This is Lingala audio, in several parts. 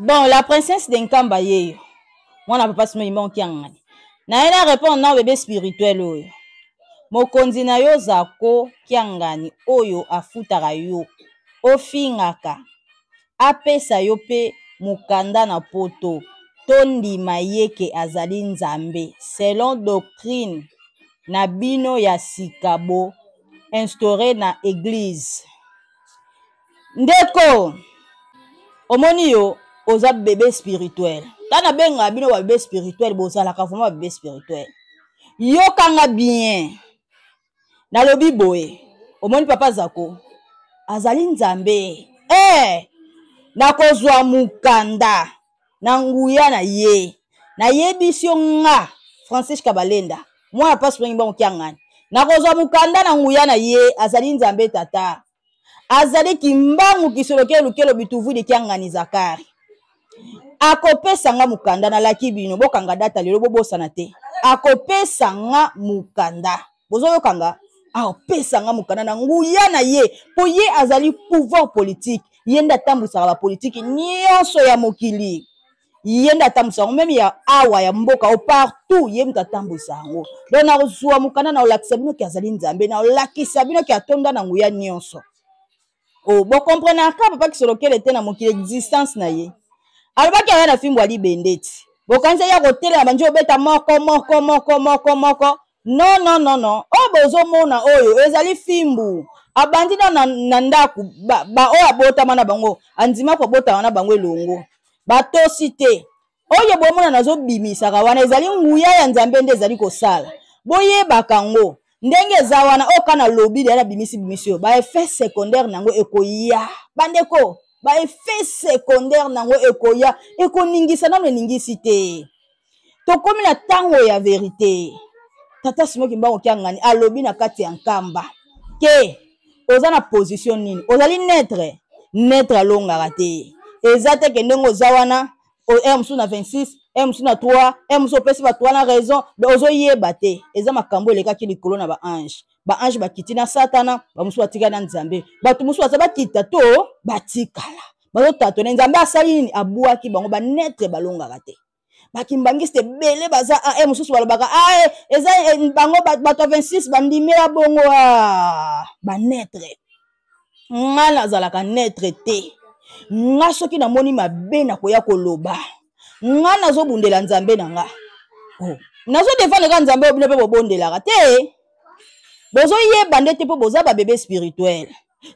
Bon, la princesse de Nkamba yeyo. Mwana papa Simon Imbango Kiangani. Na ye na répondre na bébé spirituel oyo. Mokonzi na yo Zako Kiangani oyo afutaka yo. Ofingaka. Apesa yo pe mukanda na poto. Tondima ye ke azali Nzambe selon doctrine na bino ya sika bo instaurer na eglise. Ndeko, omoni yo oza bebe spirituel. Ta na benga bino ba bebe spirituel, bozalaka vraiment ba bebe spirituel. Yokanga bien. Nalobi boye, omoni papa Zako azali Nzambe. Eh, nakozwa mukanda na nguya na ye. Nayebisi yo nga Francis Kabalenda, mwana pasi mpengi bango kiangani. Nakozwa mukanda na nguya na ye, azali Nzambe tata. Azali kimbangu kisolokelo lukelo bituvudi kiangani Zakari. Akopesa nga mukanda, nalaki bino, bokanga data lelo, bobosana te. Akopesa nga mukanda. Bozoyoka nga? Akopesa nga mukanda na nguya na ye, po ye azali pouvoir politique. Ye nde atambwisaka ba politique nyonso ya mokili. Ye nde atambwisa yango, meme ya awa ya mboka o partout, ye moto atambwisa yango. Donc nakozwa mokanda, nakolakisa bino ke azali Nzambe, nakolakisa bino ke atonda na nguya nyonso. Oh, bo comprenaka papa Kisolokele te na mokili existence na ye. Alobaki aya na fimbo ya libende ti. Bokanisi ya kotelema banji obeta moko moko moko moko moko. Non, non, non, non. Oyo bozomona oyo ezali fimbu. Abandi na, na, na ndako ba, ba oyo abotama na bango, andima kobotama na bango elongo. Batosi te. Oyo bomona nazobimisaka wana ezali nguya ya Nzambe nde ezali kosala. Boyebaka yango. Ndenge eza wana, oyo kaka nalobi deja nabimisi bimisi oyo, ba effet secondaire na yango ekoya. Bandeko, ba effet secondaire na yango ekoya, ekoningisa nano eningisi te. Tokomi na tango ya verite. Tata Simon Kimbangu Kiangani alobi na kati ya Nkamba ke oza na position nini? Ozali neutre? Neutre alongaka te. Eza te ke ndenge oza wana, heure mosusu na 26, heure mosusu na 3, heure mosusu opesi bato wana raison, mais ozoyeba te. Eza makambo elekaki likolo na ba ange. Ba ange bakiti na Satana, ba mosusu batikali na Nzambe. Bato mosusu baza bakita to batikala. Bazotatone Nzambe asali nini? Abwaki bango, ba neutre balongaka te. Bakimbangiste ebele baza a, e mosusu balobaka a, e, eza, e, bango bato ya 26 bandimela bongo, a, ba neutre. Nga nazalaka neutre te. Nga soki namoni mabe nakoya koloba. Nga nazobundela Nzambe na nga. Oh. Nazodefendre kaka Nzambe oyo bino mpe bobondelaka te. Bozoyeba nde te mpo boza ba bebe spirituel.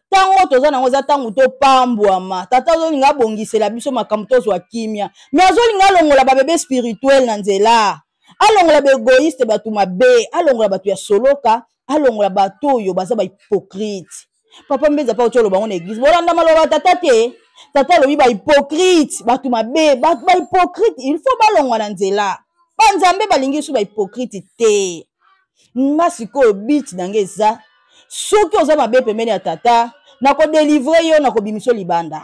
Tango toza nango eza tango topambwama. Tata azolinga abongisela biso makambo tozwa kimia. Mais azolinga alongola ba bebe spirituel na nzela. Alongola ba egoïste, bato mabe, alongola bato ya soloka, alongola bato oyo baza ba hypocrite. Papa Mbenza pa otyo lobango na église. Bolanda maloba tata te. Tata alobi ba hypocrite, bato mabe, ba hypocrite, il faut balongwa na nzela. Ba Nzambe balingi biso ba hypocrite te. Nga sikoyo but na nga eza soki oza mabe pembeni ya tata, nakodelivre yo, nakobimisa yo libanda.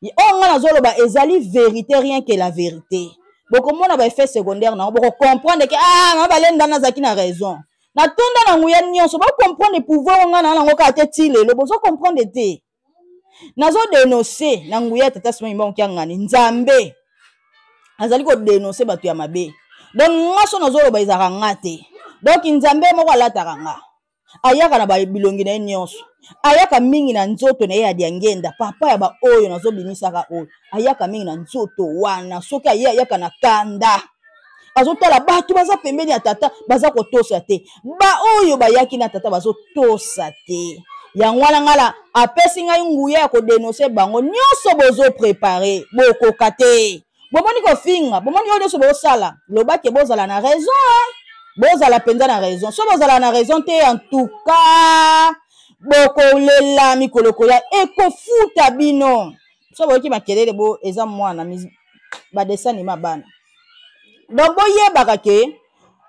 Oyo nga nazoloba ezali vérité, rien que la vérité. Bokomona ba effet secondaire nango, bokocomprendre ke, ah, mama Balenda nazalaki na raison. Natonda na nguya nyonso, bocomprendre pouvoir oyo nga na nango kaka te ti lelo, bozo comprendre te. Nazo dénoncer na nguya ya tata Simon Kimbangu Kiangani, Nzambe azali ko dénoncer bato ya mabe. Donc nga so nazoloba ezalaka nga te. Donc Nzambe moko alataka nga. Ayaka na ba bilongi na ye nyonso. Ayaka mingi na nzoto na ye ya diangenda, papa ya ba oyo nazobimisaka oyo. Ayaka mingi na nzoto wana, soki aye ayaka na kanda. Azotala bato baza pembeni ya tata baza kotosa te. Ba oyo bayaki na tata bazotosa te. Yango wana ngala apesi ngai nguya ya kodenonse bango nyonso bozo prepare, bokoka te. Bomoni kofinga, bomoni oyo nyonso bosala, lobake bozala na raison, hein? Bozala mpenza na raison. So bozala na raison te, en tout cas bokolela mikolo koya ekofuta bino. So boyoki makelele bo eza mwana ba dessin anime bana. Donc boyebaka ke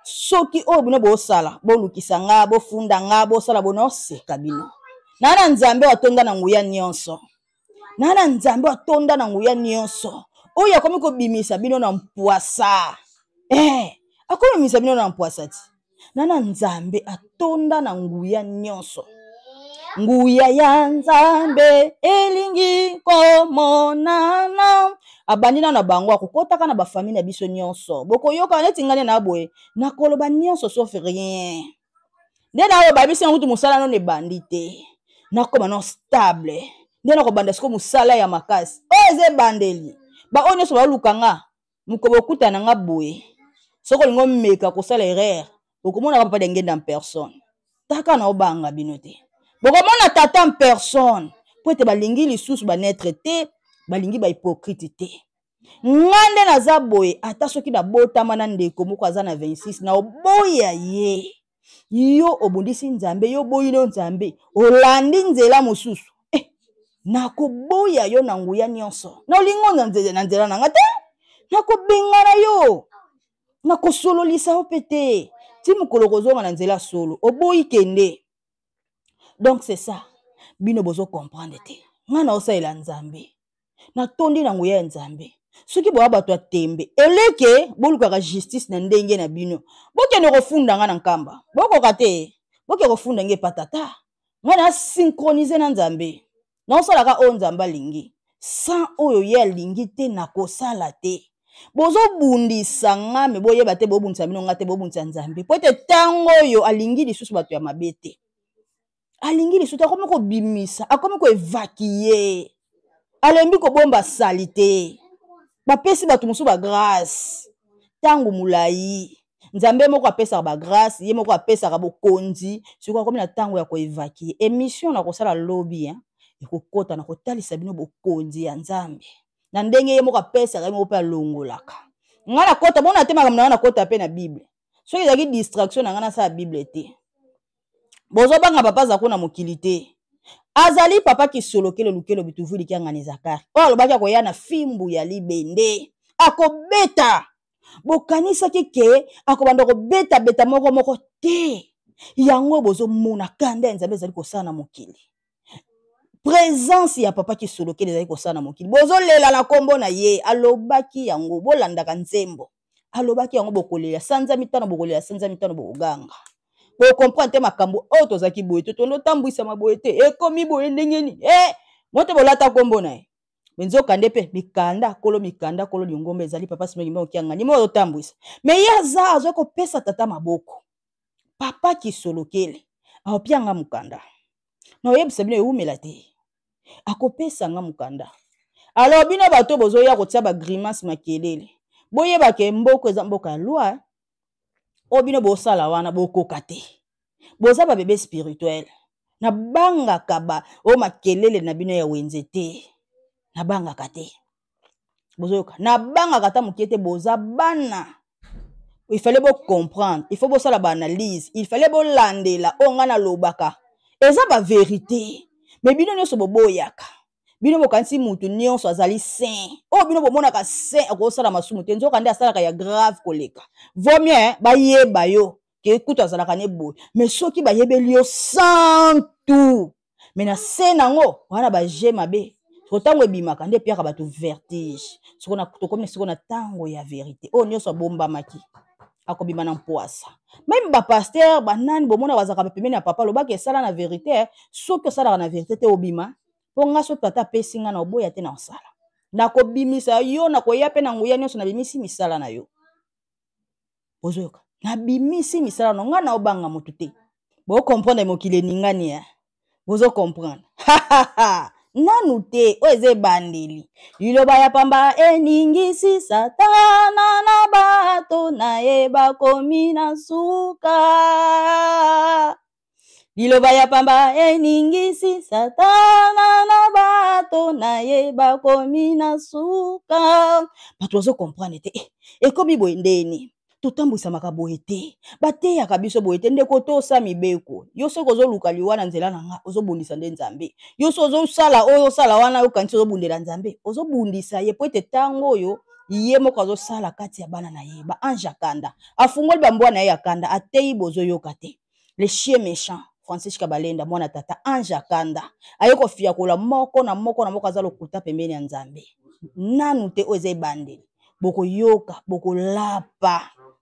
soki oyo bino bosala, bolukisa nga, bofunda nga, bosala bono oseka bino. Na na Nzambe atonda na nguya nyonso. Na na Nzambe atonda na nguya nyonso. Oyo akomi kobimisa bino na mpwasa. Akomi kobimisa bino na mpwasa ti. Na na Nzambe atonda na nguya nyonso. Nguya ya Nzambe elingi komonana. Abandi nano na bango, akokotaka na bafamille na biso nyonso. Bokoyoka neti ngai na boye, nakoloba nyonso sauf rien. Nde nayo babisi yango kutu mosala nano ebandi te. Nakoma no stable. Nde nakobanda siko mosala ya makasi. Oyo eza ebandeli. Ba oyo nyonso baluka nga, mokolo bokutana nga boye. Soki olingi omeka kosala erreur, okomonaka papa Dengenda en personne. Taka na obanga bino te. Bokomona tata en personne. Po ete balingi lisusu ba naître te, balingi ba hypocrite te. Nga nde naza boye, ata soki nabotama na ndeko moko aza na 26, na oboya ye. Yo obundisi Nzambe, yo oboyi no Nzambe, olandi nzela mosusu. Nakoboya yo na nguya nyonso. Na olingo na nzela, na nzela na nga te. Nakobengana yo. Nakosololisa yo pe te. Ti mokolo kozonga na nzela solo, oboyi kende. Donc c'est ça. Bino bozo comprendre te. Nga na osalela Nzambe. Natondi na nguya ya Nzambe. Soki boya bato ya tembe, eleke bolukaka justice na ndenge na bino. Bokende kofunda nga na nkamba. Bokoka te. Bokende kofunda nge pa tata. Nga na synchroniser na Nzambe. Naosalaka oyo Nzambe alingi. Sans oyo ye alingi te nakosala te. Bozobundisa nga me boyeba te, bobundisa bino nga te, bobundisa Nzambe. Po ete tango oyo alingi lisusu bato ya mabe te. Alingi lisusu, akomi kobimisa, akomi koevacuer. Alembi kobomba salite. Bapesi bato mosusu ba grâce. Tango molai. Nzambe moko apesaka ba grâce, ye moko apesaka bokonzi. Sikoyo akomi na tango ya koevacuer. Émission na kosala lobi, hein, ekokota na kotalisa bino bokonzi ya Nzambe. Na ndenge ye moko apesaka, ye moko pe alongolaka. Nga nakota, bona te makambo na nga nakota pe na Bible. Soki ezalaki distraction na nga nasala Bible te. Bozobanga papa Zako na mokili te. Azali papa kisolokele lukelo bituvuli kiangani Zakari. Oyo alobaki akoya na fimbu ya libende. Akobeta. Bokanisaki ke akobanda kobeta beta moko moko te. Yango bozomona kanda ya Nzambe ezali kosala na mokili. Présence ya papa kisolokele ezali kosala na mokili. Bozolela na kombo na ye. Alobaki yango. Bolandaka nzembo. Alobaki yango bokolela sanza mitano, bokolela sanza mitano, bokoganga. Bocomprendre te makambo oyo tozalaki boye te, tondo tambwisama boye te, ekomi boye ndenge nini? Moto bolata kombo na ye. Me nzoka nde pe mikanda, kolo mikanda, kolo lingomba ezali papa Simon Kimbangu Kiangani, mo otambwisa. Me ye aza azwa kopesa tata maboko. Papa Kisolokele aopianga mokanda. Na oyebisa bino ewumela te. Akopesa nga mokanda. Alors bino bato bozoya kotia ba grimace makelele. Boyeba ke mboka eza mboka ya loi. Oyo bino bosala wana bokoka te. Boza ba bébé spirituel. Nabangaka ba oyo makelele na bino ya wenze te. Nabangaka te. Bozoyoka. Nabangaka ata moke te, boza bana. Il fallait bo comprendre, il faut bosala ba analyse, il fallait bolandela oyo nga nalobaka. Eza ba vérité. Mais bino nyonso boboyaka. Bino bokanisi mutu nyonso azali saint. Oyo bino bomonaka saint akosala masumu te, nzoka nde asalaka ya grave koleka. Vaut mieux bayeba yo ke kutu azalaka ne boye. Mais soki bayebeli yo sans tout, mais na se nango wana ba jeu mabe. Soko tango ebimaka nde epiaka bato vertige. Soko na tokomi siko na tango ya vérité. Oyo nyonso abombamaki akobima na mpoasa. Même ba pasteur ba nani bomona bazalaka pembeni ya papa, lobaka esala na vérité. Soki osalaka na vérité te obima. Po nga soki tata apesi nga na oboya te na osala. Nakobimisa yo, nakoya pe na nguya nyonso, nabimisi misala na yo. Bozoyoka? Nabimisi misala na nga, na obanga motu te. Bo comprendre mokili eningani ya. Bozo comprendre. Nanu te, oyo eza ebandeli. Liloba ya pamba eningisi Satana na bato na ye bakomi na suka. Liloba ya pamba eningisi Satana na bato na ye bakomi na suka. Bato bazo comprendre te. Ekomi boye ndeni. Totambwisamaka boye te. Bateyaka biso boye te. Ndeko tosa mibeko. Yo soki ozoluka liwa na nzela na nga, ozobundisa nde Nzambe. Yo soki ozosala oyo osala wana, okanisi ozobundela Nzambe. Ozobundisa ye po ete tango oyo ye moko azosala kati ya bana na ye, ba ange ya kanda. Afungoli ba mbwa na ye ya kanda, ateyi bozoyoka te. Le chien méchant, Francis Kabalenda, mwana tata, ange ya kanda. Aye kofiakola moko na moko na moko aza lokuta pembeni ya Nzambe. Nanu te oyo eza ebandeli. Bokoyoka, bokolapa.